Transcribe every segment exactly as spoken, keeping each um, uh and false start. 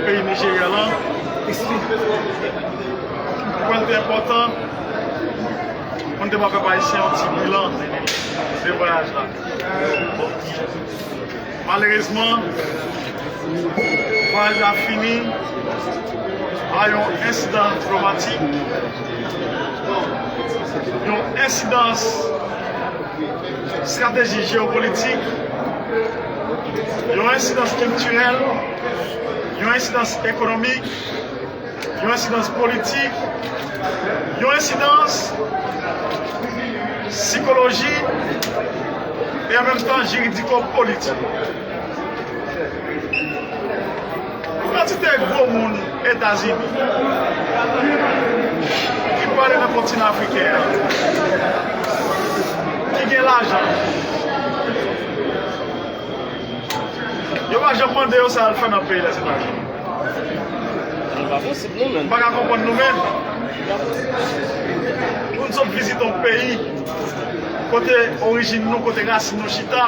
Peyi Nijerya lan, m kwè l te enpòtan pou n te ba pèp ayisyen yon ti bilan de vwayaj la. Malerezman, vwayaj la fini pa yon ensidan diplomatik, yon ensidans estrateji jewopolitik, yon ensidans kiltirèl, yon ensidans ekonomik, yon ensidans politik, yon ensidans sikolojik e an menm tan jiridiko-politik. Yon kantite gwo moun Etazini ki prale nan kontinan afriken an, ki gen lajan, yo pa janm mande yo sa y al fè nan peyi Lèzetazini. Nou pa posib, nou menm. M pa ka konprann nou menm. Pou n sot vizite yon peyi kote orijin nou, kote rasin nou chita,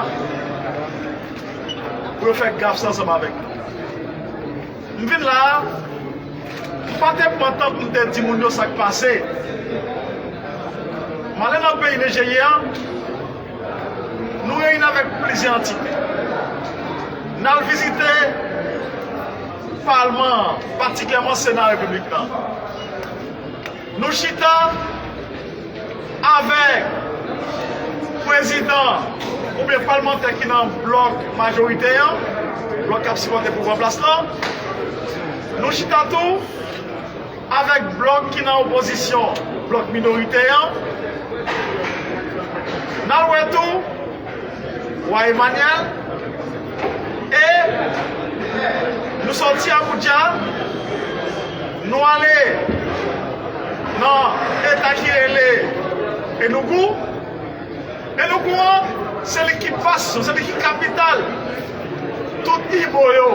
pou yo fè gaf sa ansanm avèk nou. M vin la a, m pa te pran tan pou m te di moun yo sa k pase. M ale nan peyi Nijerya, nou reyini avèk plizyè antite. N al vizite palman an, patikilyèman Sena Repiblik la. Nou chita avèk prezidan oubyen palmantè ki nan blòk majorite an, blòk k ap sipòte pouvwa an plas lan. Nou chita tou avèk blòk ki nan opozisyon, blòk minorite an. N al wè tou Wa Emmanuel, e nou sòti Abuja, nou ale nan eta ki rele Enugu. Enugu an, se li ki basyon, se li ki kapital tout Ibo yo.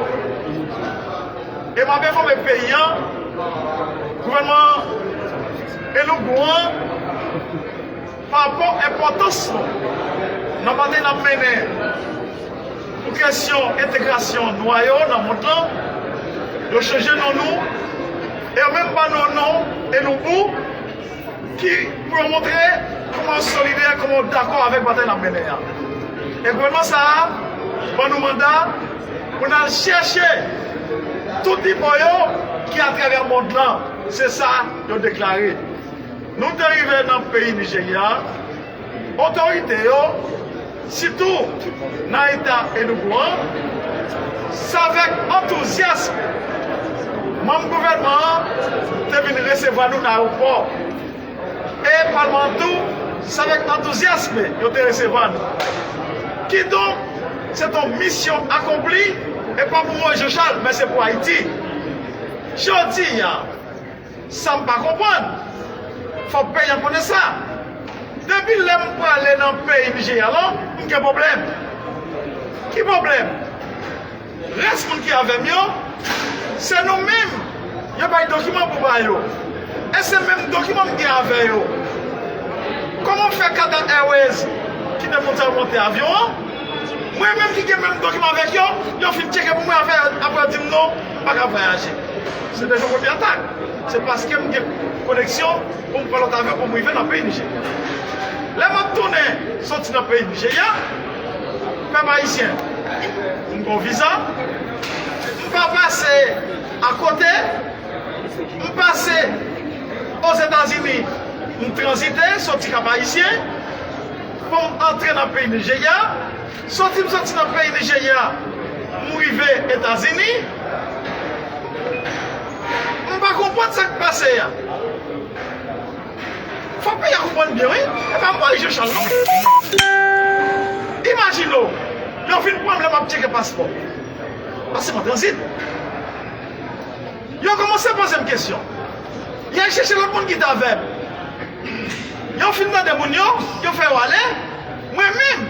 E m ap enfòme peyi an, gouvènman Enugu an, pa rapò enpòtans nou nan batay n ap mennen pou kesyon entegrasyon nwa yo nan mond lan, yo chanje non nou, e yo menm ba nou non Enugu, ki pou yo montre kòman yo solidè, kòman yo dakò avèk batay n ap mennen an. E gouvènman sa a ban nou manda pou n al chèche tout Ibo yo ki atravè mond lan. Se sa yo deklare. Nou te rive nan peyi Nijerya, otorite yo, sitou nan eta Enugu an, s avèk antouzyasm, manm gouvènman an te vin resevwa nou nan ayewopò. E palman an tou, s avèk antouzyasm yo te resevwa nou. Kidonk, se t on misyon akonpli, e pa pou mwen, Jean Charles, men se pou Ayiti. Jodi a, sa m pa konprann, fòk peyi an konnen sa. Depi lè m prale nan peyi Nijerya lan, m gen pwoblèm. Ki pwoblèm? Rès moun ki avè m yo, se nou menm yo bay dokiman pou ba yo. E se menm dokiman m gen avè yo. Kòman fè Qatar Airways kite moun sa yo monte avyon an? Mwen menm ki gen menm dokiman avèk yo, yo fin tcheke pou mwen avè yo, apre yo di m non, m pa ka vwayaje. Se de jan premye atak. Se paske m gen koneksyon pou m pran lòt avyon pou m rive nan peyi Nijerya. Lè m ap tounen soti nan peyi Nijerya, pèp ayisyen, m gen yon viza, m pa pase akote, m pase Ozetazini, m tranzite, soti Kap Ayisyen, pou m antre nan peyi Nijerya, soti m soti nan peyi Nijerya, m rive Etazini, m pa konprann sa k pase a. Fòk peyi a konprann byen, wi. E pa mwen, Jean Charles, non. Imajine w, yo vin pran m lè m ap tcheke paspò. Paske m an tranzit. Yo kòmanse poze m kesyon. Yo al chèche lòt moun ki t avè m. Yo fin mande moun yo, yo fè yo ale. Mwen menm,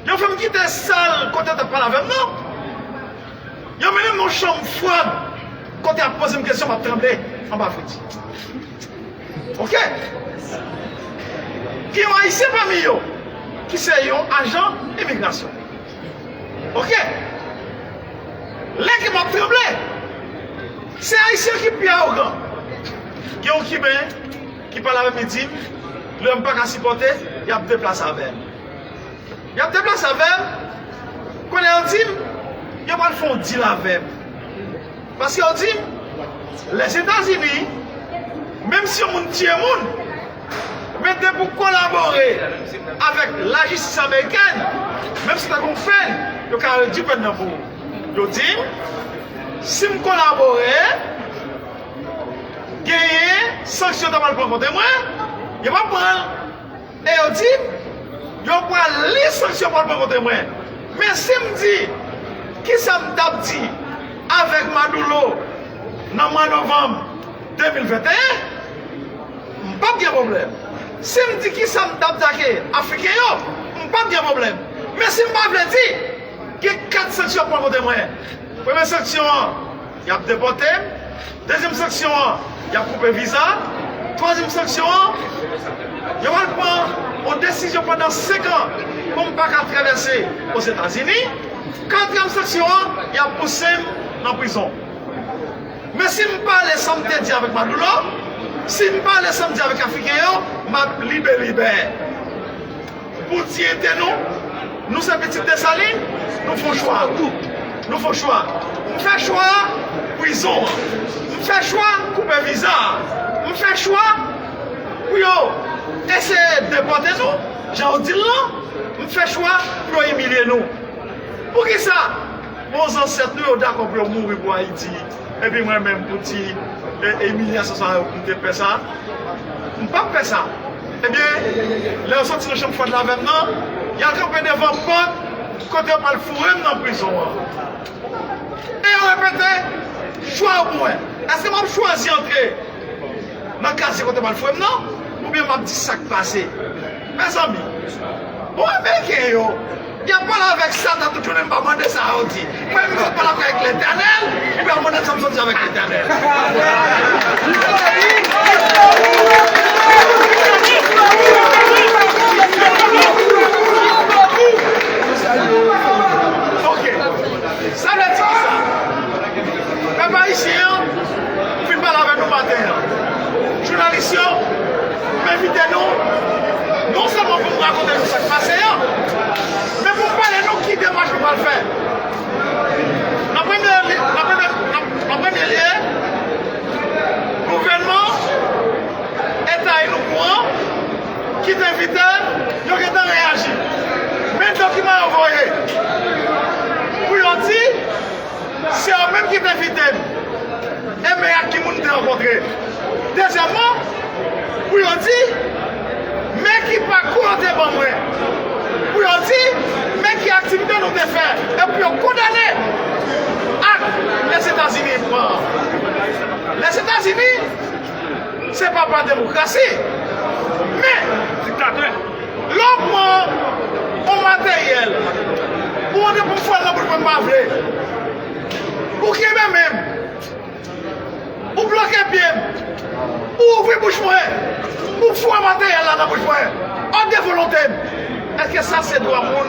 yo fè m kite sal kote yo t ap pale avè m nan. Yo mennen m nan yon chanm fwad kote y ap poze m kesyon, m ap tranble anba fredi. Oke? Gen yon Ayisyen pami yo ki se yon ajan imigrasyon. Oke? Lè ke m ap tranble, Se Ayisyen ki pi awogan. Gen yon Kiben ki pale avè m, li di m, lè m pa ka sipòte, y ap deplase avè m. Y ap deplase avè m, kounye a yo di m, yo pral fè yon deal avè m. Paske yo di m, Lèzetazini, menm si yon moun tiye moun, men depi w kolabore avèk lajistis amerikèn, menm si w ta gen yon pèn, yo ka redui pèn nan pou ou. Yo di m, si m kolabore, genyen sanksyon yo ta pral pran kont mwen, yo p ap pran l. E yo di m, yo pral li sanksyon yo pral pran kont mwen. Men si m di, kisa m t ap di avèk Maduro nan mwa novanm de mil venteyen, m p ap gen pwoblèm. Si m di kisa m t ap atake Afriken yo, m p ap gen pwoblèm. Men si m pa vle di, gen kat sanksyon yo pran kont mwen. Premye sanksyon an, y ap depòte m. Dezyèm sanksyon an, y ap koupe viza. Twazyèm sanksyon an, yo pral pran yon desizyon pandan senk an pou m pa ka travèse Ozetazini. Katriyèm sanksyon an, y ap pouse m nan prizon. Men si m pale sa m te di avèk Maduro, si m pale sa m di avèk Afriken yo, m ap libe libè. Pou diyite nou, nou se pitit Desalin, nou fè yon chwa. Nou fè yon chwa. M fè chwa prizon an. M fè chwa koupe viza a. M fè chwa pou yo eseye depòte nou, jan yo di l lan. M fè chwa pou yo imilye nou. Poukisa? Bon, zansèt nou yo dakò pou yo mouri pou Ayiti. Epi mwen menm pou ti, e, imilyasyon sa yo pou m te pè sa. M p ap pè sa. Ebyen, lè yo soti nan chanm fwad la avè m nan, y al kanpe devan pòt kote yo pral foure m nan prizon an. E yo repete chwa yo pou mwen. Èske m ap chwazi antre nan kazye kote yo pral foure m nan, oubyen m ap di sa k pase? Mezanmi, bon, Ameriken yo, y ap pale avèk Satan tout jounen, m pa mande sa yo di. Mwen menm, m sot pale avèk Letènèl, epi ap mande sa m sot di avèk Letènèl. Ok. Sa vle di kisa? Pèp ayisyen an, m fin pale avè nou maten an. Jounalis yo, m envite nou, non sèlman pou m rakonte nou sa k pase an, men pou m pale nou ki demach nou pral fè. Nan premye li-, nan premye, nan, nan premye lye, gouvènman Etazini nou kouran, ki te envite m, yo gentan reyaji. Men dokiman yo voye pou yo di, se yo menm ki te envite m. E men ak ki moun m te rankontre. Dezyèmman, pou yo di, men ki pakou yo te ban mwen. Pou yo di, men ki aktivite nou te fè. E pou yo kondane ak Lèzetazini pran. Lèzetazini, se papa demokrasi. Men, diktatè, lè w pran yon materyèl, ou mande pou m fouwe l nan bouch mwen, m pa vle. Ou kenbe men m, ou bloke pye m, ou ouvri bouch mwen, ou fouwe materyèl la nan bouch mwen, òd de volonte m. Èske sa se dwa moun?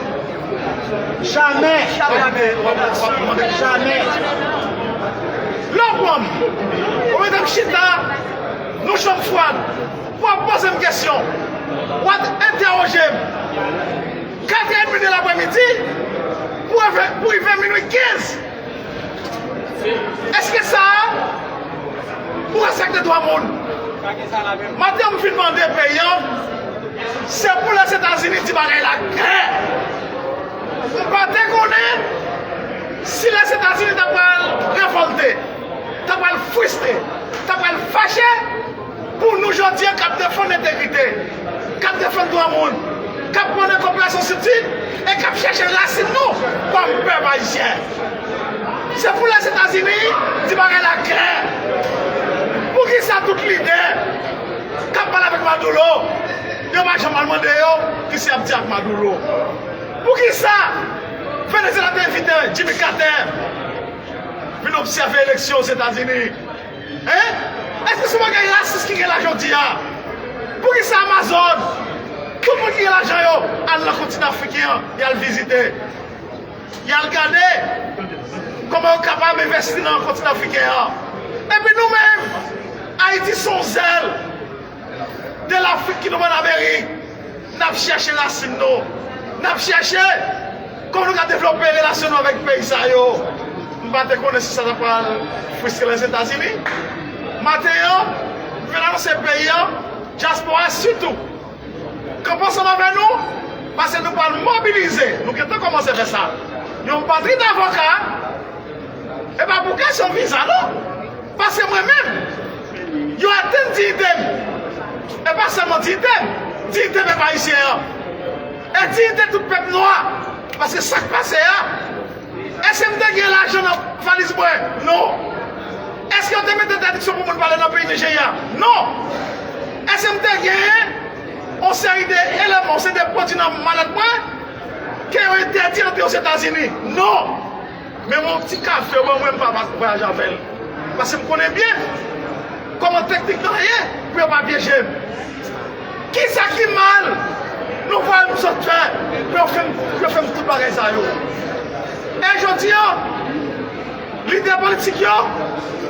Jamè. Jamè. Lè w pran m, ou mete m chita nan chanm fwad, w ap poze m kesyon, w ap entèwoje m. Katrè edmi de laprèmidi pou rive, pou rive minui kenz. Èske sa a, ou respekte dwa moun? Maten an, m fin mande peyi an, se pou Lèzetazini di bagay la klè. M pa te konnen si Lèzetazini ta pral revòlte, ta pral fristre, ta pral fache, pou nou jodi a k ap defann entegrite, k ap defann dwa moun, k ap pran de konpreyansyon sibtil e k ap chèche rasin nou kòm pèp ayisyen. Se pou Lèzetazini di bagay la klè. Poukisa tout lidè k ap pale avèk Maduro, yo pa janm al mande yo kisa y ap di ak Maduro? Poukisa Venezuela te envite Jimmy Carter vin obsève eleksyon Ozetazini? Hein? Èske se yon bagay rasis ki gen la jodi a? Poukisa Amazon, tout moun ki gen lajan yo, al nan kontinan afriken an, y al vizite, y al gade kòman yo kapab envesti nan kontinan afriken an? Epi nou menm, Ayiti se yon zèl de Lafrik ki tonbe an Amerik. N ap chèche rasin nou. N ap chèche kòman nou ka devlope relasyon nou avèk peyi sa yo. M pa te konnen si sa ta pral fristre Lèzetazini. Maten an, m vin anonse peyi an, dyaspora sitou, kanpe ansanm avè nou, paske nou pral mobilize, nou gentan kòmanse fè sa, yon batri davoka, e pa pou kesyon viza non, paske mwen menm, yo atenn diyite m, e pa sèlman diyite m, diyite pèp ayisyen an, e diyite tout pèp nwa, paske sa k pase a, èske m te gen lajan nan valiz mwen? Non. Èske yo te mete entèdiksyon pou moun pale nan peyi Nijerya? Non. Èske m te gen yon seri de eleman, yon seri de pwodui nan malèt mwen ke yo entèdi antre Ozetazini? Non. Men yon ti kafe yo ban mwen, m pa vwayaje avè l. Paske m konnen byen kòman teknik lan ye pou yo pa pyeje m. Kisa ki mal nou voye m sot fè pou yo fè m, pou yo fè m tout bagay sa yo? E jodi a, lidè politik yo,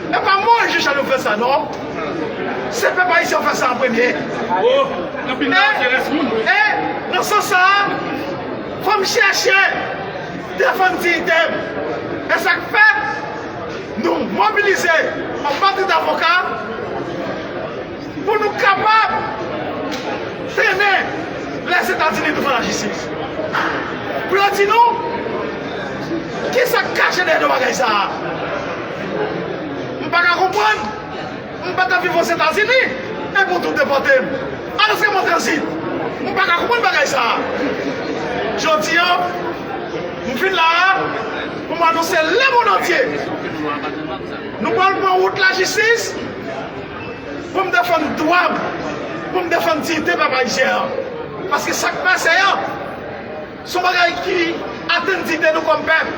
e pa mwen ki chal yo fè sa non. Se pèp ayisyen yo fè sa an premye. E, e nan sans sa a, fò m chèche defann diyite m. E sa k fè nou mobilize yon batri davoka pou nou kapab trennen Lèzetazini douvan lajistis. Pou yo di nou, kisa k kache dèyè do bagay sa a? M pa ka konprann, m pa t ap viv Ozetazini, epi w tou depòte m. Alòske m an tranzit. M pa ka konprann bagay sa a. Jodi a, m vin la a pou m anonse lemonn antye. Nou pral pran wout lajistis pou m defann dwa m, pou m defann diyite pèp ayisyen an. Paske sa k pase a, se yon bagay ki atenn diyite nou kòm pèp.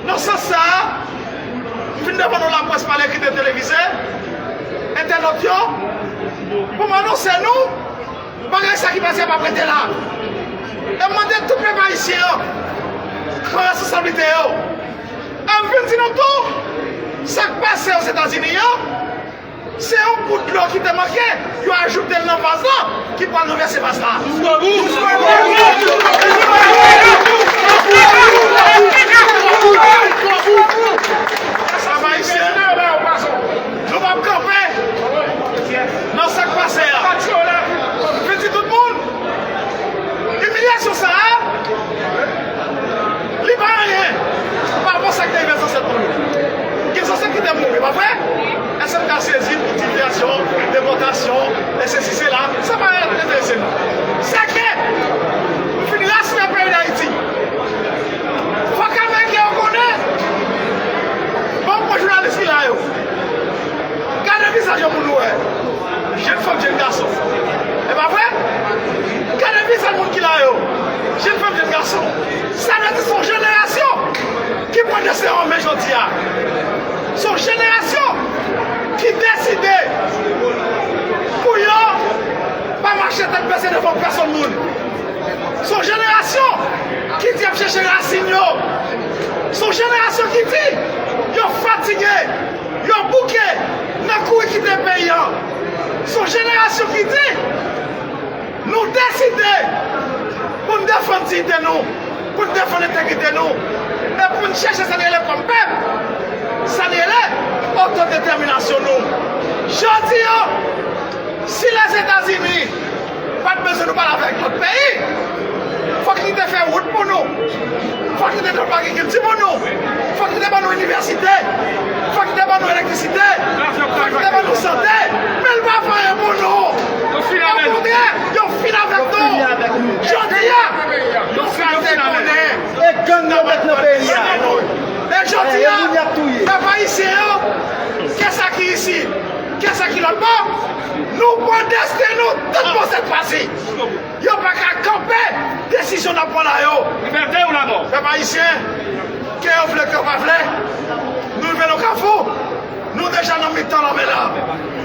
Nan sans sa a, m vin devan nou laprès pa lekri, televize, entènòt yo, pou m anonse nou bagay sa ki pase a p ap rete la. E m mande tout pèp ayisyen an pran responsablite yo. E m vin di nou tou, sa k pase Ozetazini an, se yon gout dlo ki te manke, yo ajoute l nan vaz lan, ki pral ranvèse vaz la. Sa pa isit. Nou p ap kanpe nan sa k pase a. Vin di tout moun, imilyasyon sa a, li pa anyen pa rapò sa k te rive zansèt nou yo. Gen zansèt ki te mouri, pa vre? Èske m ka sezi pou imilyasyon, depòtasyon, e sesi, sela? Sa pa enterese nou. Sa ke m fin rache peyi Dayiti. Fòk ameriken yo konnen. Bon, bon jounalis ki la yo. Gade vizaj yo pou nou wè. Jèn fanm, jèn gason. E pa vre? Gade vizaj moun ki la yo. Jèn fanm, jèn gason. Sa vle di se yon jenerasyon ki pran desten an men jodi a. Se yon jenerasyon ki deside pou yo pa mache tèt bese devan pèsonn moun. Se yon jenerasyon ki di y ap chèche rasin yo. Se yon jenerasyon ki di yo fatige, yo bouke nan kouri kite peyi an. Se yon jenerasyon ki di nou deside pou n defann diyite nou, pou n defann entegrite nou, e pou n chèche sa n rele kòm pèp, sa n rele otodetèminasyon nou. Jodi a, si Lèzetazini pa t bezwen nou pale avèk lòt peyi, fòk li te fè wout pou nou. Fòk li te devlope agrikilti pou nou. Fòk li te ban nou inivèsite. Fòk li te ban nou elektrisite. Fòk li te ban nou sante. Men l pa fè anyen pou nou. Okontrè, yo fin avèk nou. Jodi a, nou pral te konnen. E gang yo met nan peyi a. E jodi a, pèp ayisyen an, kèsa ki isit, kèsa ki lòt bò, nou pran desten nou tout bon sèt pase. Yo pa ka kanpe desizyon n ap pran la yo. Libète ou lanmò. Pèp ayisyen, ke yo vle, ke yo pa vle, nou rive nan kafou. Nou deja nan mitan lanmè la.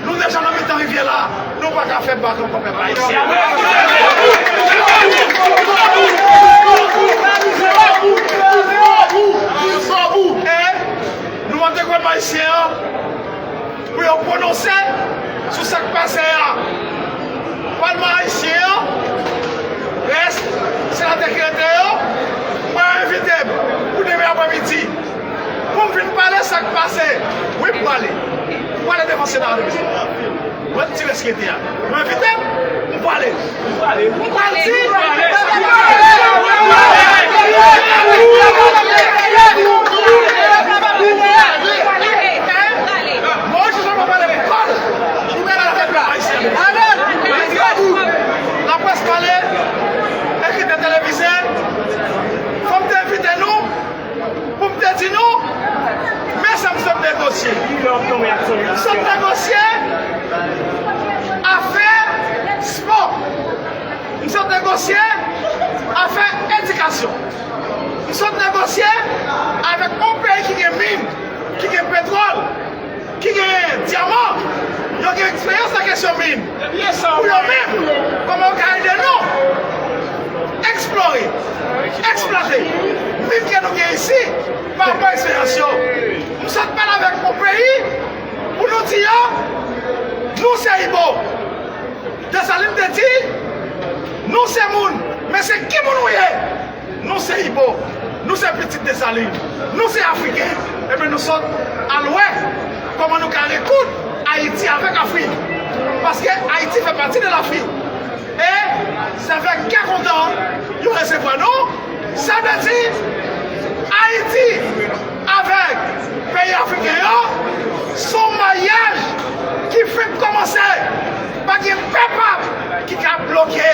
Nou deja nan mitan rivyè la. Nou pa ka fè bak ankò, pèp ayisyen. E nou mande pèp ayisyen an, Pou yo pwononse sou sa k pase a. Palman ayisyen an, rès senatè ki rete yo, mwen yo envite m pou demen aprèmidi pou m vin pale sa k pase. Wi, m prale. M prale devan Sena a demen. Mwen ti rès ki rete a. Yo envite m, m prale. M pral di, Moyiz Jean Jean pa pale pou kò l. Li pral avèk pèp ayisyen. Laprès pale, ekri te televize, fò m te envite nou, pou m te di nou, men sa m sot negosye. M sot negosye afè spò. M sot negosye afè edikasyon. M sot negosye avèk yon peyi ki gen min, ki gen petwòl, ki gen dyaman, yo gen eksperyans nan kesyon min. Pou yo menm, kòman yo ka ede nou eksplore, eksplwate min ke nou gen isi pa rapò a eksperyans yo. M sot pale avèk yon peyi pou nou di yo, nou se Ibo. Desalin te di, nou se moun, men se ki moun ou ye? Nou se Ibo, nou se pitit Desalin, nou se Afriken. Ebyen nou sot al wè kòman nou ka rekoud Ayiti avèk Afrik. Paske Ayiti fè pati de Lafrik. E se avèk kè kontan yo resevwa nou. Sa vle di, Ayiti avèk peyi afriken yo, se yon maryaj ki fenk kòmanse. Pa gen pèp ki ka bloke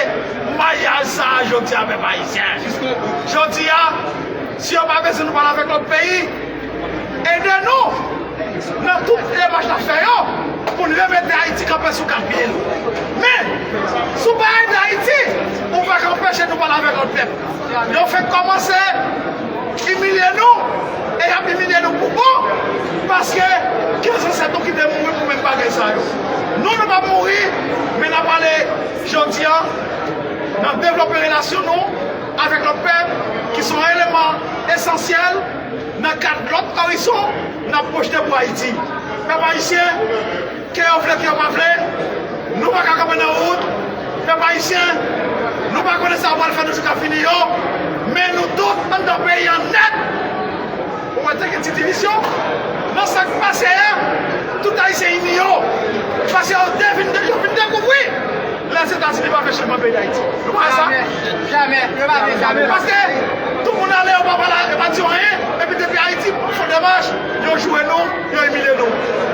maryaj sa a jodi a, pèp ayisyen. Jodi a, si yo pa bezwen nou pale avèk lòt peyi, ede nou nan tout demach n ap fè yo pou n remete Ayiti kanpe sou kat pye l. Men, si w pa ede Ayiti, ou pa ka anpeche nou pale avèk lòt pèp. Yo fenk kòmanse imilye nou, e y ap imilye nou pou bon, paske gen zansèt nou ki te mouri pou menm bagay sa yo. Nou, nou p ap mouri, men n ap ale jodi a nan devlope relasyon nou avèk lòt pèp ki se yon eleman esansyèl nan kad lòt orizon n ap pwojte pou Ayiti. Pèp ayisyen, ke yo vle, ke yo pa vle, nou pa ka kanpe nan wout. Pèp ayisyen, nou pa konnen sa yo pral fè nan jou k ap vini yo, men nou tout anndan peyi an nèt. Ou wè, te gen ti divizyon nan sa k pase a, tout Ayisyen ini yo, paske yo te vin, yo vin dekouvri Lèzetazini pa vle chanjman peyi Dayiti. Nou pa wè sa? Jamè. Jamè. Yo pa vle jamè. Paske tout moun ale, yo pa pale, yo pa di anyen. Epi depi Ayiti fè demach, yo joure nou, yo imilye nou.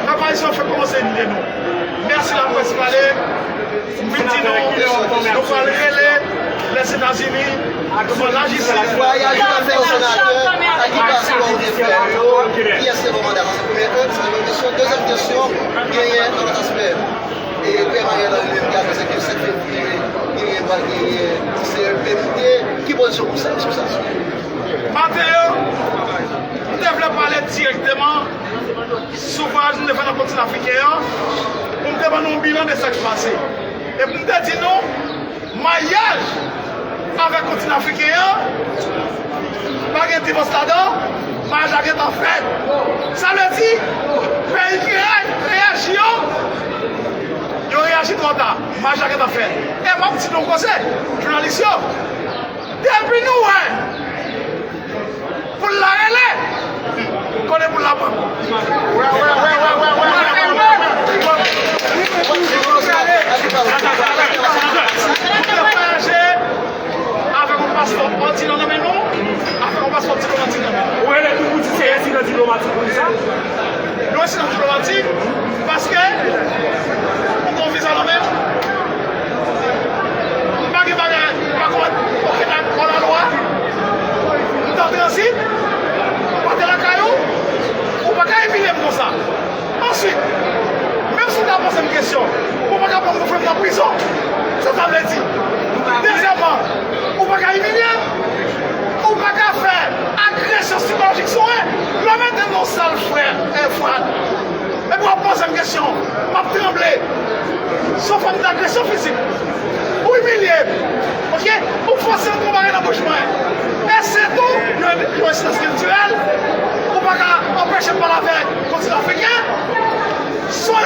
Pèp ayisyen, yo fenk kòmanse imilye nou. Mèsi laprès pale. M vin di nou, nou pral rele Lèzetazini, nou pral aji sou. Vwayaj ou pral fè yon senatè, ak ki pasipò ou te fè yo, kiyès te ba w manda? Sa se premye kesyon. Dezyèm kesyon, genyen nan lòt aspè. E Pè Mariel li menm ki anonse ke sèt fevriye, genyen, pral genyen C E P M T. Ki pozisyon ou sou sa? Maten an, m te vle pale dirèkteman sou vwayaj m te fè nan kontinan afriken an, pou m te ban nou yon bilan de sa ki pase. E pou m te di nou, maryaj avèk kontinan afriken an, pa gen divòs ladan, maryaj la gentan fèt. Sa vle di, peyi ki re-, reyaji yo, yo reyaji twò ta, maryaj la gentan fèt. E m ap di nou yon koze, jounalis yo, depi nou wè poul la rele, konnen poul la pran. Avèk yon paspò òdinè nan men nou, avèk yon paspò diplomatik nan men nou. Ou rele tou pou di se ensidan diplomatik pou sa? Yon ensidan diplomatik, paske ou gon viza nan men m, m pa gen bagay, m pa konn okenn ak hors la loi, m t an tranzit, m pa t lakay ou, ou pa ka imilye m konsa. Answit, menm si w ta poze m kesyon, ou pa ka pran m pou fè m nan prizon. Sa sa vle di? Dezyèmman, ou pa ka imilye m, ou pa ka fè agresyon sikolojik sou mwen. Lè w mete m nan sal, frè, eh, Fwad, epi w ap poze m kesyon, m ap tranble. Se yon fòm dagresyon fizik. Ou imilye m, oke? Ou fòse antre yon bagay nan bouch mwen. E se tou yon, yon ensidans kiltirèl. Ou pa ka anpeche m pale avèk kontinan afriken. Se yon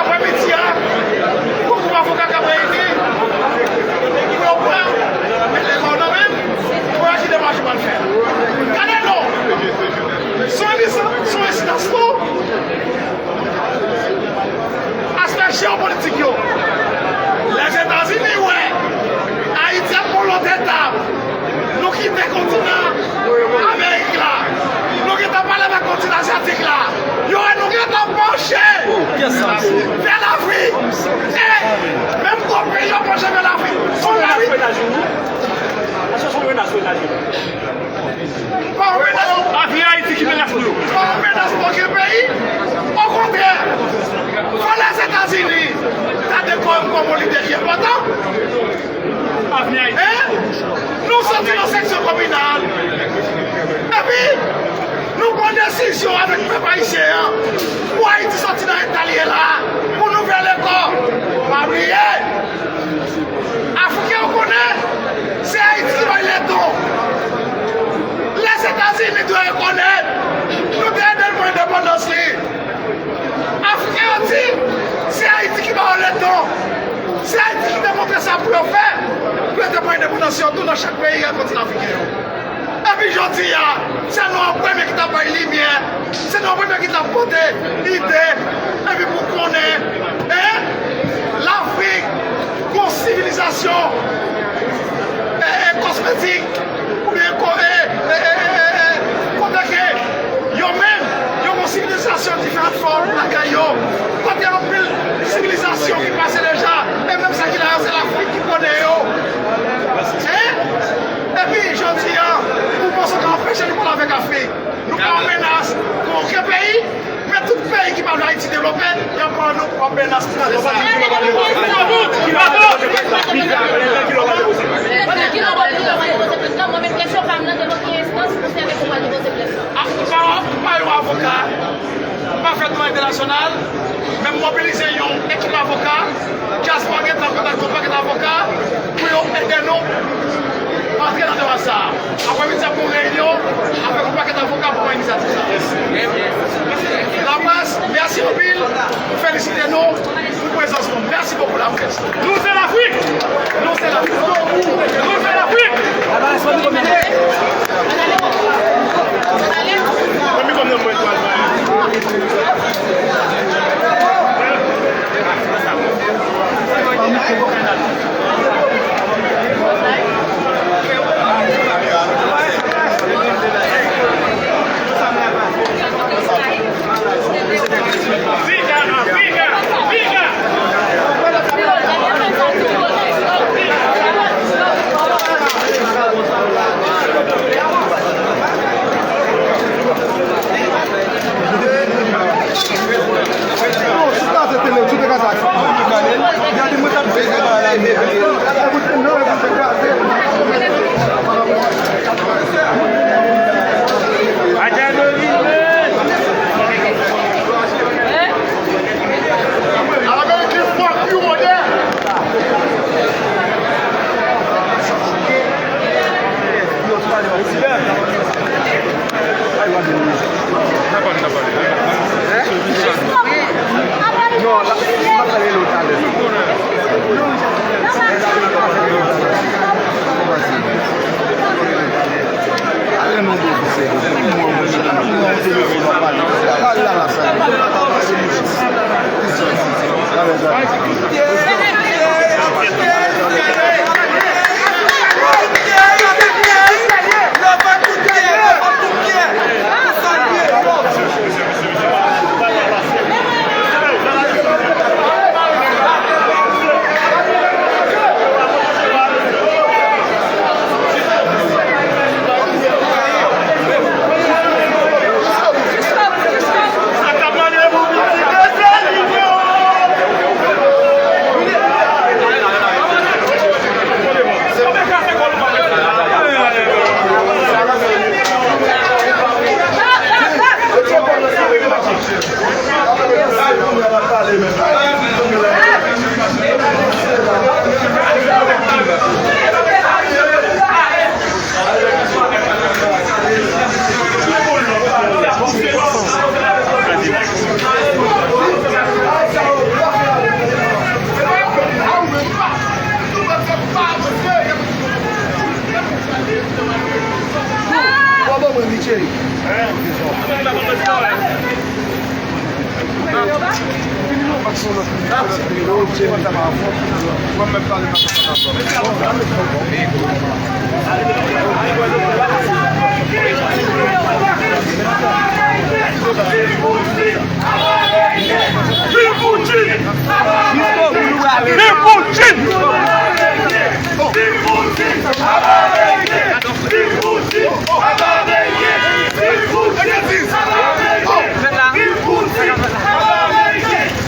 Aprèmidi a, yon gwoup avoka k ap reyini pou yo pran lè yo nan men pou yo di demach yo pral fè. Gade non! Se yon enstans, se yon enstans tou. Aspè jewopolitik yo. Lèzetazini wè Ayiti ap pran lòt etap. Nou kite kontinan Amerik la. Nou gentan pale avèk kontinan azyatik la. Yo wè nou gentan panche vè Lafrik. E menm gwo peyi yo panche vè Lafrik. Son Lafrik. Pa yon menas. Avni Ayiti ki menas nou. Pa yon menas pou okenn peyi. Okontrè, fò Lèzetazini ta deklare kòm yon lidè ki enpòtan. Avni Ayiti. Hein? Nou soti nan seksyon kominal. Epi, nou pran desizyon avèk pèp ayisyen an pou Ayiti soti nan eta l ye la, pou nou vè lekò. Pa bliye, Afriken yo konnen se Ayiti ki bay lèdon. Lèzetazini dwe rekonèt nou te ede l pran endepandans li. Afriken yo di se Ayiti ki ba yo lèdon. Se Ayiti ki te montre sa pou yo fè pou yo te pran endepandans yo tou nan chak peyi nan kontinan afriken yo. Epi jodi a, se nou an premye ki t ap bay limyè, se nou an premye ki t ap pote ide, epi pou konnen, en, Lafrik gon sivilizasyon, e, e, kosmetik, oubyen ko-, e, e, e, e, e, kote ke yo menm, yo gon sivilizasyon diferan fòm lakay yo, kote anpil sivilizasyon ki pase deja, e menm sa ki la yo, se Lafrik ki pwone yo. En? Epi, jodi a, ou panse w ka anpeche nou pale avèk Afrik? Nou pa yon menas pou okenn peyi, men tout peyi ki pa vle Ayiti devlope, y ap pran nou kòm menas pou nou. Mwen menm kesyon pa m nan, devan ki enstans pou sèvi pou pral depoze plent lan? A, m pa, m pa yon avoka, m pa fè dwa entènasyonal, men m mobilize yon ekip avoka. Dyaspora gentan kontakte yon pakèt avoka pou yo ede nou antre nan demach sa a. Aprèmidi a, ap gon reyinyon avèk yon pakèt avoka pou pran inisyativ sa a. Laprès, mèsi anpil pou felisite nou pou prezans nou. Mèsi bokou, laprès. Nou se Lafrik! Nou se Lafrik! Nou se Lafrik!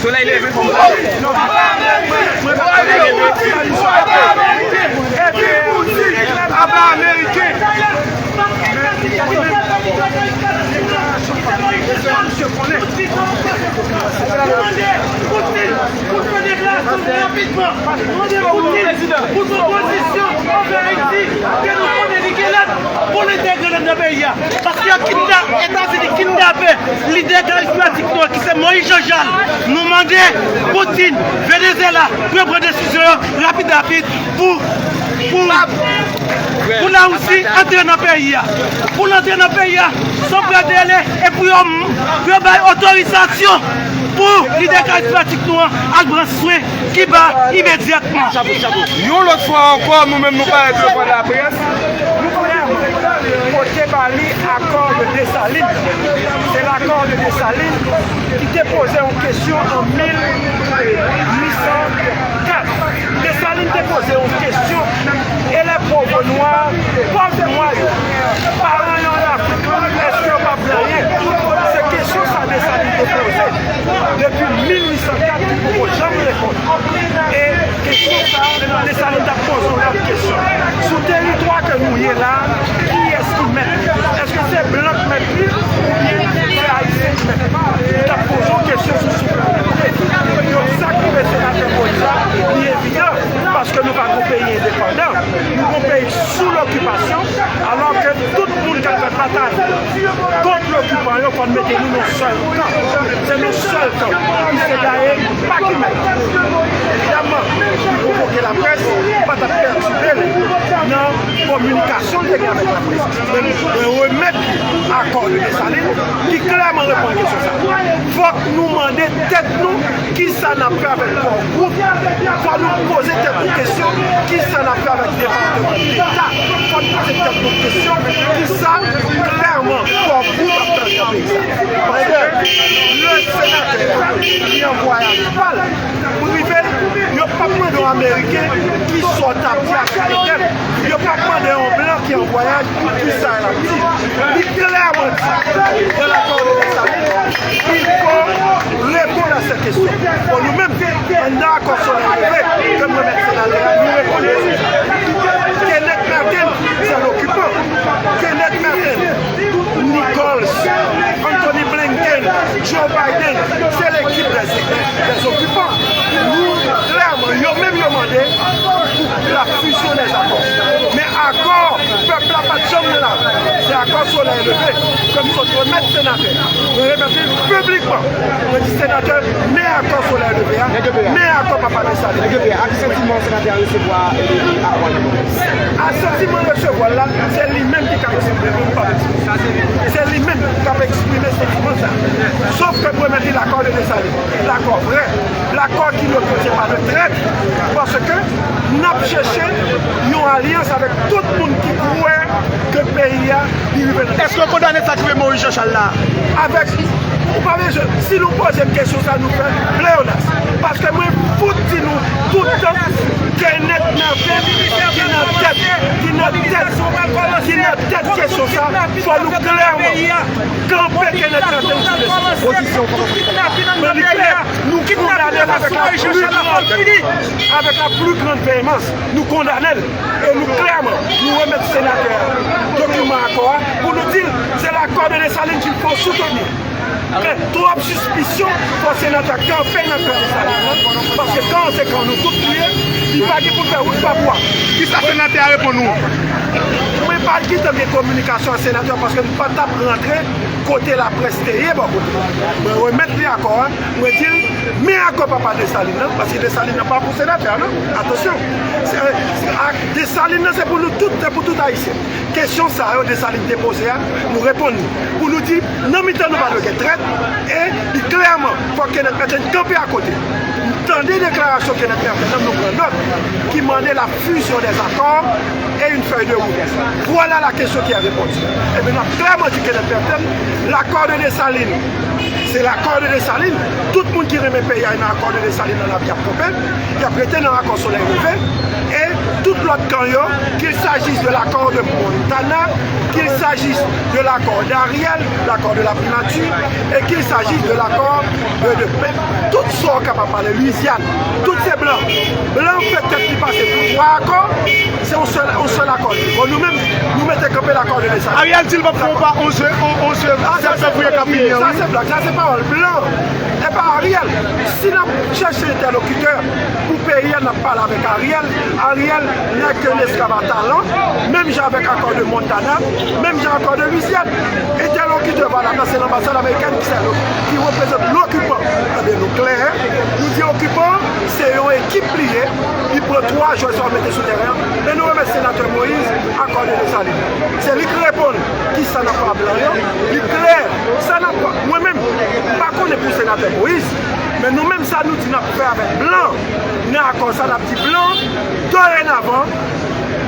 Solèy leve, fò m pale. Solèy leve. Aba Ameriken. Pou fè deklarasyon rapidman, mande Poutine pou pran pozisyon anvè Ayiti, ke nou konnen li gen lòd pou l entegre l anndan peyi a. Paske yo kidna-, Etazini kidnape lidè karizmatik nou an, ki se Moïse Jean Charles. Nou mande Poutine, Venezyela, pou yo pran desizyon yo rapid, rapid pou, pou, pou Larisi antre nan peyi a. Pou l antre nan peyi a, san pran dele, e pou yo, pou yo bay otorizasyon pou lidè karizmatik nou an al pran swen Kiba imedyatman. Yon lòt fwa ankò, nou menm nou parèt devan laprès. Nou vrèman pote ba li akò de Desalin. Se lakò de Desalin ki te poze yon kesyon an mil uit san kat. Desalin te poze yon kesyon, e lè pòv nwa, pòv nwa yo, paran yo an Afrik, èske yo pa blanyen? Se kesyon sa Desalin te poze depi mil uit san kat ki poko janm reponn. E kesyon sa, Desalin t ap poze yon lòt kesyon. Sou teritwa ke nou ye la, kiyès ki mèt li? Èske se blan k mèt li oubyen se ayisyen k mèt li? Li t ap poze yon kesyon sou souverènte. Donk, sa k rive senatè Moïse la, li evidan, paske nou pa gon peyi endepandan. Nou gon peyi sou lokipasyon, alò ke tout moun k ap fè batay kont lokipan yo konn mete nou nan sèl kan. Se nan sèl kan. Ki se dayè pa ki mèt. Evidaman, li pwovoke laprès, pa t ap pètibe l nan kominikasyon l te gen avèk laprès. Men mwen remèt li akò de Desalin ki klèman reponn kesyon sa. Fòk nou mande tèt nou kisa n ap fè avèk Core Group. Fò nou poze tèt nou kesyon kisa n ap fè avèk Depatman Deta. Fò nou poze tèt nou kesyon kisa klèman Core Group ap fè nan peyi sa. Paske le senatè ki an vwayaj pa l, prive l, yo p ap mande yon Ameriken kisa w t ap di avèk Biden. Yo p ap mande yon blan ki an vwayaj kisa l ap di. Li klèman di, nan lakò de Desalin, il faut répondre à ces questions. Bon, nou menm, anndan akò Solèy Leve, ke mwen menm senatè a, nou reponn kesyon sa. Kenneth Merten, se lokipan. Kenneth Merten, Nichols, Antony Blinken, Joe Biden, se lekip dè, dè okipan. Nou, klèman, yo menm yo mande pou la fusion des accords. Men akò pèp la pa t janm nan lari. Se akò Solèy Leve ke m sot remèt senatè. Mwen remèt li piblikman. Mwen di senatè, men akò Solèy Leve a, men akò Papa Desalin. Nèg yo pè, a ki santiman senatè a resevwa, e, e, akò a? A santiman resevwa l la, se li menm ki ka eksprime, m p ap eksprime. Se li menm k ap eksprime santiman sa. Sof ke m remèt li lakò de Desalin. Lakò vrè. Lakò ki ne contient pas de traître. Paske n ap chèche yon alyans avèk tout moun ki kwè ke peyi a, li rive nan. Èske w kondane sa k rive Moïse Jean Charles la? Avèk, ou pa bezwen, si nou poze m kesyon sa, nou fè pleyonas. Paske mwen fout di nou tout tan, Kenneth Merten ki nan tèt, ki nan tèt, ki nan tèt kesyon sa, fò nou klèman kanpe Kenneth Merten sou kesyon. Pozisyon, men li klè, nou kondane l avèk la pli gran, avèk la pli gran veyemans. Nou kondane l e nou klèman, nou remèt senatè a dokiman akò a pou nou di l se lakò de Desalin ki fò soutenir. Men twòp sispisyon, fò senatè a kanpe nan kan Desalin nan, paske kan an se kan nou tout li ye, li pa gen pou l fè wout pa bwa. Kisa senatè a reponn ou? Mwen pa t gentan gen kominikasyon ak senatè a paske m pa t ap rantre kote laprès te ye bò kote. Mwen remèt li akò a, mwen di l, men akò Papa Desalin nan, paske Desalin nan pa pou senatè a, non. Atansyon. Se, se ak Desalin nan, se pou nou tout, se pou tout Ayisyen. Kesyon sa yo Desalin te poze a, nou reponn li. Pou nou di, nan mitan nou pa dwe gen trèt, e li klèman, fò Kenneth Merten kanpe akote. M tande deklarasyon Kenneth Merten nan, nou pran nòt, ki mande la fusion des accords et une feuille de route. Voilà la question qui est répondue. Ebyen, n ap klèman di Kenneth Merten, l'accord de Dessalines, se l'accord de Dessalines. Tout moun ki renmen peyi a nan accord de Dessalines nan, l ap kanpe, y ap rete nan accord Soleil Levant. E tout lòt kan yo, qu'il s'agisse de l'accord de Montana, qu'il s'agisse de l'accord d'Ariel, l'accord de la primature, et qu'il s'agisse de l'accord de, de, de, tout sa w kapab pale, Louisiane, tout se blan. Blan fè tèt li pase pou twa akò, se yon sèl, yon sèl akò. Bon, nou menm, nou mete kanpe l'accord de Dessalines. Ariel di l p ap fè yon pa, yon je, yon, yon je, sèl fè vouye k ap vini an, wi. Sa se blag, sa se pawòl blan. E pa Ariel. Si n ap chèche entèlokitè pou peyi a, n ap pale avèk Ariel. Ariel n'est qu'un esclave à talent, menm jan avèk akò de Montana, menm jan akò de Louisiane. Entèlokitè valab la, se lanbasad amerikèn ki sèl ki reprezante lokipan. Ebyen, nou klè, nou di okipan, se yon ekip li ye, li pran twa jwè sa yo mete sou teren an, men nou remèt senatè Moïse, akò de Dessalines. Se li k reponn kisa n ap fè a blan yo, li klè, sa n ap fè. Mwen menm, m pa konnen pou senatè Moïse, men nou menm sa nou di n ap fè avèk blan, nan akò sa n ap di blan, dorenavan,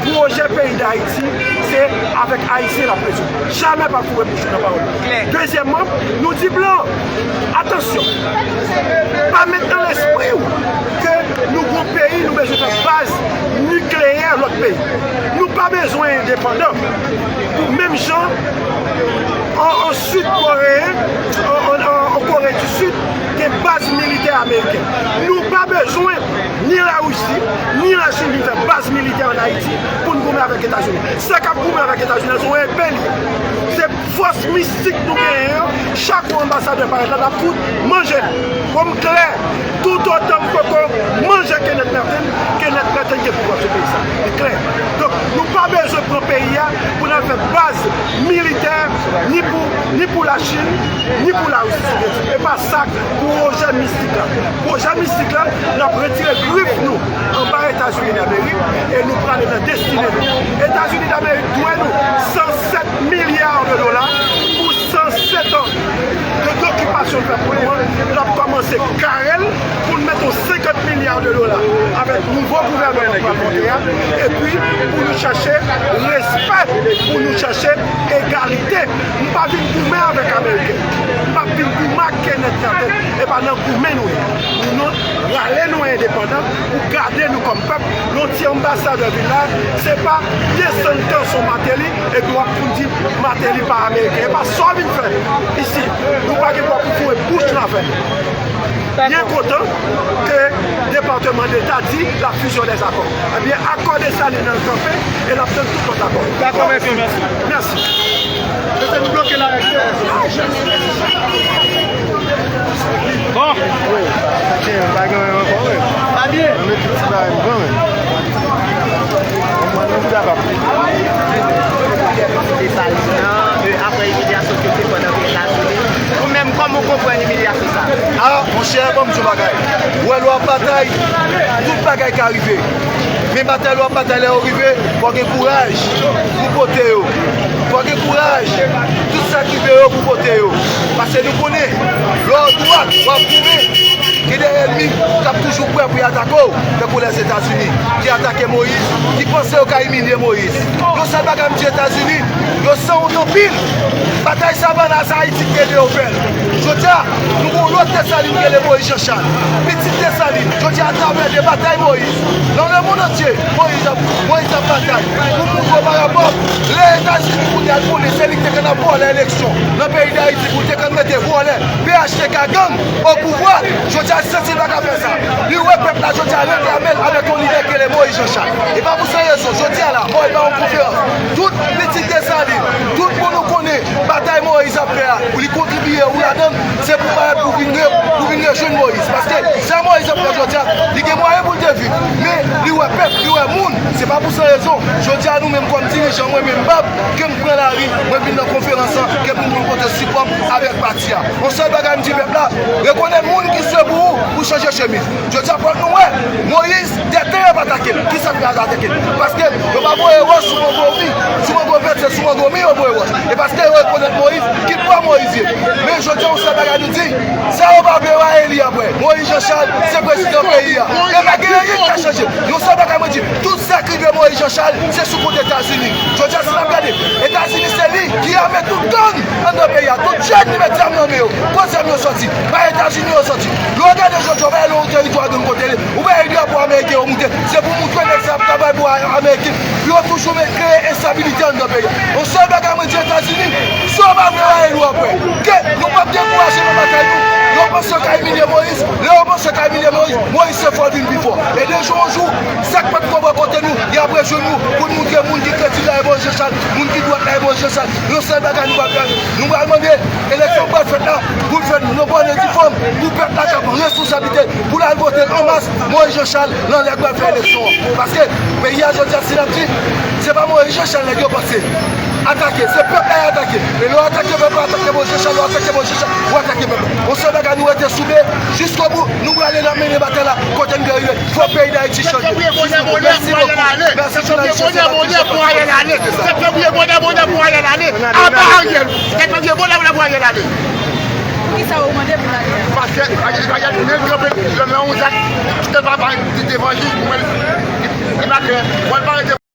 pwojè peyi Dayiti, se avèk Ayisyen l ap rezoud. Jamè pa foure bouch ou nan pawòl. Dezyèmman, nou di blan, atansyon, pa met nan lespri w ke nou gon peyi, nou bezwen fè baz nikleyè lòt peyi. Nou pa bezwen endepandan. Pou menm jan, an, an Sid Koreyen, an, an, an, an Kore di Sid, gen baz militè ameriken. Nou pa bezwen ni Larisi, ni Lachin vin fè baz militè ann Ayiti pou n goumen avèk Etazini. Sa k ap goumen avèk Etazini an, se yon enpe li ye. Se fòs mistik nou genyen an, chak fwa anbasadè parèt la, n ap fout manje l. Bon, m klè, toutotan m poko manje Kenneth Merten, Kenneth Merten gen pouvwa sou peyi sa. Li klè. Donk, nou pa bezwen pran peyi a pou n al fè baz militè, ni pou, ni pou Lachin, ni pou Larisi, si Dye di. E pa sa k pwojè mistik la. Pwojè mistik la, n ap retire grif nou anba Etazini Damerik e nou prale nan destine nou. Etazini Damerik dwe nou san sèt milya de dola pou san sèt an de dokipasyon l fè pou nou an. L ap kòmanse kare l pou n mete yon senkant milya de dola avèk nouvo gouvènman nou pral monte a, epi pou nou chache respè, pou nou chache egalite. M pa vin goumen avèk Ameriken. M p ap vin goumen ak Kenneth Merten. E pa nan goumen nou ye. Nou, nou rale nou endepandan pou gade nou kòm pèp. Yon ti anbasadè vin la, se pa desann kanson Martelly, epi w ap vin di Martelly pa Ameriken. E pa sa w vin fè isi. Nou pa gen dwa pou foure bouch nou avè nou. Byen kontan ke Depatman Deta di la fusion des accords. Ebyen, akò Desalin nan kanpe e n ap tann tout lòt akò. Dakò, mèsi. Mèsi. Mesye, nou bloke la. Bon. Wi. Pa gen, pa gen ankò, wi. Pa byen. Mwen met tout ti bagay m pran, wi. Mwen, mwen, mwen, mwen, Desalin nan, e, apre imilyasyon ke l te pran nan peyi Etazini. Ou menm, kòman w konprann imilyasyon sa? A, monchè, ban m di w bagay. Ou wè, lè w ap batay, tout bagay ka rive. Men batay lè w ap batay, lè yo rive, fò w gen kouraj pou pote yo. Fò w gen kouraj, tout sa k rive yo pou pote yo. Paske nou konnen, lè w dwat, w ap goumen, gen de ènmi k ap toujou prè pou y atake w, tankou Lèzetazini, ki atake Moyiz, ki panse yo ka imilye Moyiz. Yon sèl bagay m di Etazini, yo sanwont anpil. Batay Savannah, se Ayiti ki ede yo fè l. Jodi a, nou gon lòt Desalin ki rele Moyiz Janchal. Pitit Desalin, jodi a, atravè de batay Moyiz, nan lemonn antye, Moyiz ap, Moyiz ap batay pou montre w parapò lè Etazini kounye a l konnen se li ki te konn ap vòlè eleksyon nan peyi Dayiti pou l te konn mete vòlè P H T K gang o pouvwa. Jodi a, li santi l pa ka fè sa. Li wè pèp la jodi a reklame l avèk yon lidè ki rele Moyiz Janchal. E pa pou sa rezon, jodi a la, Moyiz ba yon konferans. Tout pitit Desalin, tout moun ou konnen, batay Moyiz ap fè a, pou li kontribiye ou ladan l, se pou parèt pou vin re-, pou vin rejwenn Moyiz. Paske sa Moyiz ap fè jodi a, li gen mwayen pou l te viv. Men, li wè pèp, li wè moun. Se pa pou san rezon, jodi a nou menm kòm dirijan, mwen menm Bab, ke m pran lari, mwen vin nan konferans lan, ke pou m vin pote sipò m avèk pati a. Yon sèl bagay m di pèp la, rekonèt moun ki swe pou ou, pou chanje chemiz. Jodi a fòk nou wè, Moyiz, dèten y ap atake l. Kisa k fè y ap atake l? Paske yo pa voye wòch sou Mongomi, sou Mongovèt, se sou Mongomi yo voye wòch. E paske yo rekonèt Moyiz, ki bò Moyiz ye. Men jodi a, yon sèl bagay nou di, sa yo pa vle wè a Eli apre. Moyiz Jan Chal se prezidan peyi a. E pa gen anyen ki ka chanje. Yon sèl bagay mwen di, tout sa k rive Moyiz Jan Chal, se sou kont Etazini. Jodi a, si n ap gade, Etazini se li ki ame tout gang anndan peyi a. Tout jèn li met zam nan men yo. Kot zam yo sòti? Pa Etazini yo sòti. Lè w gade jodi a, w pa wè yon teritwa gang kote li. Ou pa wè drapo ameriken yo moute. Se pou montre nèg sa ap travay pou a- Ameriken. Yo toujou men kreye enstabilite anndan peyi a. Yon sèl bagay mwen di Etazini, si w pa vle wè Eli apre. Ke nou p ap dekouraje nan batay nou. Yo panse yo ka imilye Moyiz. Lè yo panse yo ka imilye Moyiz, Moyiz se fò vin pi fò. E de jou an jou, sa k pa t konprann kote nou, y ap rejwenn nou pou n montre moun ki kredib la e Moyiz Jan Chal, moun ki dwat la e Moyiz Jan Chal. Yon sèl bagay nou pral fè, nou pral mande eleksyon k pral fèt la pou l fèt nan bòn e di fòm, pou pèp la ka pran responsablite pou l al vote an mas Moyiz Jan Chal nan lè k pral fè eleksyon an. Paske peyi a jodi a, si n ap di, se pa Moyiz Jan Chal nèg yo panse atake, se pèp la y atake. E lè w atake pèp la, atake Moyiz Jan Chal, lè w atake Moyiz Jan Chal, w atake pèp la. Yon sèl bagay nou rete soube, jiskobou, nou prale n ap mennen batay la kote n dwe rive. Fò peyi Dayiti chanje. Jiskobou. Mèsi bokou. Mèsi jounalist Joseph Baptiste. Sèt fevriye, bonè, bonè pou Ariel ale. Sèt fevriye, bonè, bonè pou Ariel ale. Aba Ariel. Sèt fevriye, bonè, bonè pou Ariel ale. Poukisa ou mande pou l ale a? Paske Ariel, Ariel menm kanpe nan yon zak, kite l pa bay devan jij pou mwen. Li pa klè. Mwen pa rete